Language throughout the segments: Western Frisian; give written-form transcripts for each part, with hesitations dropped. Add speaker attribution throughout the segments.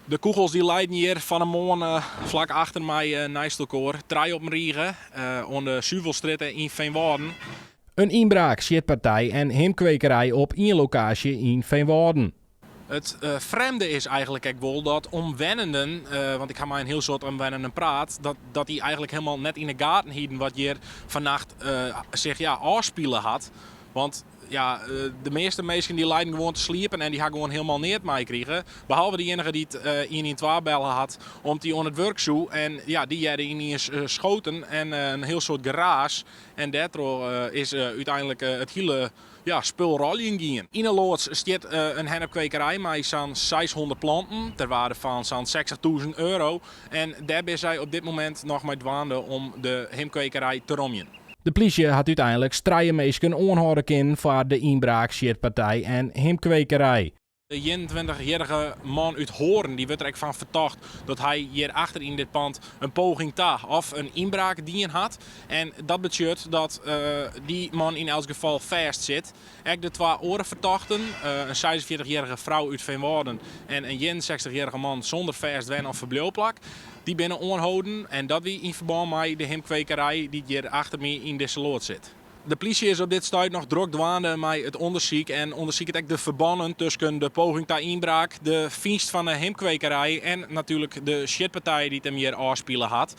Speaker 1: De kûgels dy leiden hjir fan 'e moarn flak achter my neist elkoar. Trije op in rige oan de Suvelstrjitte yn Feanwâlden. In ynbraak, sjitpartij en himpkwekerij op ien lokaasje yn Feanwâlden. It frjemde is eigenlik ek wol dat omwennenden, want ik ha mei in hiel soad omwennenden praat, dat dy eigenlik hielendal net yn 'e gaten hienen wat hjir fannacht sich ja, ôfspile hat. Want ja, de measte minsken dy leinen gewoan te sliepen en dy ha gewoan hielendal neat meikrige. Behalve de iennige dy't 112 belle hat om't dy oan it wurk soe. En ja, dy hearde yniens schoten en in hiel soad geraas. En dêrtroch is úteinlik it hiele ja, spul rôljen gien. Yn 'e loads stiet in hennepkwekerij mei sa'n 600 planten, ter waarde fan sa'n 60.000 euro. En dêr binne sy op dit momint noch mei dwaande om de himpkwekerij te romjen. De plysje hat úteinliks trije minsken oanhâlde kinnen foar de ynbraak, sjitpartij en himpkwekerij. De 21-jierrige man út Hoorn dy wurdt der ek fan fertocht dat hy hjir achter yn dit pand in poging ta of in ynbraak dien hat. En dat betsjut dat dy man yn elts gefal fêst sit. Ek de twa oare fertochten, in 46-jierrige frou út Feanwâlden en in 61-jierrige man sûnder fêst wen of ferbliuwplak, dy binne oanholden. En dat wie yn ferbân mei de himpkwekerij dy't hjir achter my yn dizze loads sit. De plysje is op dit stuit noch drok dwaande mei it ûndersyk en ûndersiket ek de ferbannen tusken de poging ta ynbraak, de fynst fan de himpkwekerij en natuerlik de sjitpartij dy't him hjir ôfspile hat.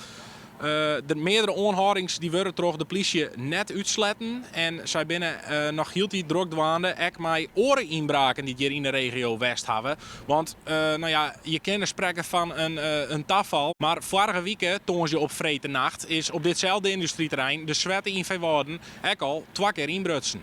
Speaker 1: De meardere oanhâldings dy wurde troch de plysje net útsletten en sy binne noch hieltyd drok dwaande ek mei oare ynbraken dy't hjir yn de regio west hawwe. Want no ja, je kinne sprekke fan in tafal, mar foarige wike, tongersdei op freedtenacht, is op ditselde yndustryterrein, de Swette yn Feanwâlden, ek al twa kear ynbrutsen.